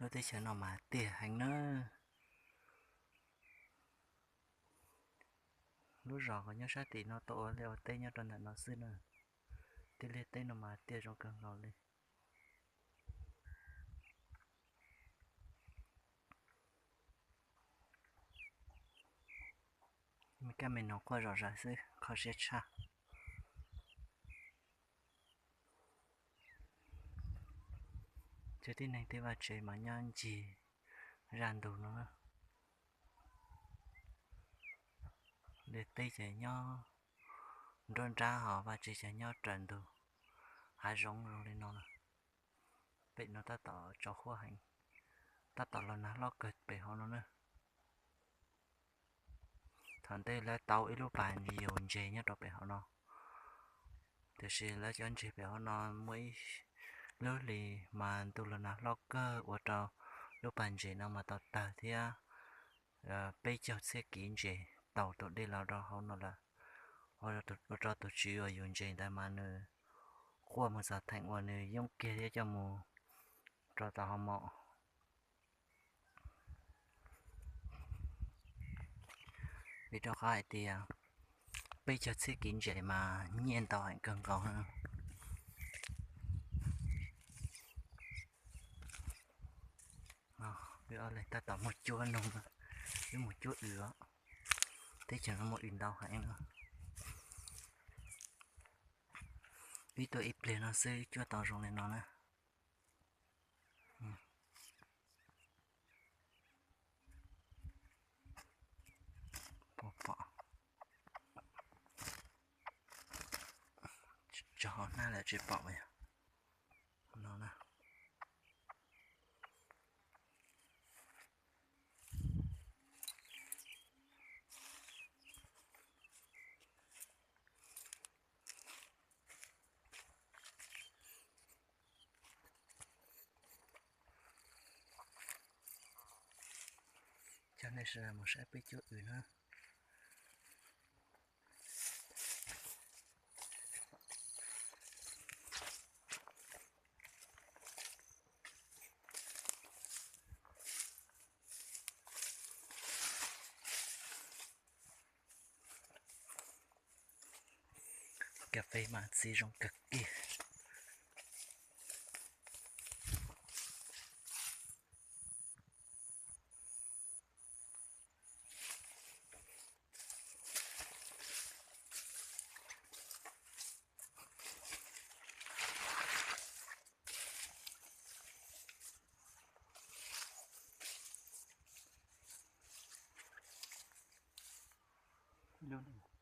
Lub teb chaws no mas tiaj heev na. Lub zos uas nyob sab tim no tau ua liaj ua teb nyob rau ntawm no xwb na. Tej liaj teb no mas tiaj zoo kawg nkaus li. Me kab me noog quaj zom zaws xwb, kho siab tshaj. Cov tib neeg tej vaj tsev mas nyob ncig zaj ntug no na. Liaj teb ces nyob nruab nrab, ho vaj tsev ces nyob raws ntug hav zoov zoo li no na. Pem no tab tom tsaus huab heev, tab tom los nag hlob kawg pem hauv no na. Thaum ntej lawv tau ib lub pas yus ntses nyob rau pem hauv no, tiam sis lawv cov ntses pem hauv no muaj ib lub hli mas ntuj los nag hlob kawg ua rau lub pas ntses no mas tau tawg thiab peb caug txhiab kiv ntses taug tus dej los rau hauv no lawm. Ua rau tus tswv uas yus ntses ntawd mas nws quaj mus txog theem uas nws yooj kiag thiab coj mus rau tom hauv mom. Vim rau qhov hais tias peb caug txhiab kiv ntses mas nyiaj ntau heev kawg nkaus. Wb ob leeg tab tom mus cuab noog, wb mus cuab wm os. Teb chaws no muaj wm ntau heev. Wb tuaj ib pliag no xwb cuab tau zoo li no na. Pom, pom. Tso hauv hnab lawm tsis pom yog no na. Coj nej sawv daws mus saib peb cuab wm na. Kas fes mas txiv zoo kawg kiag. Lub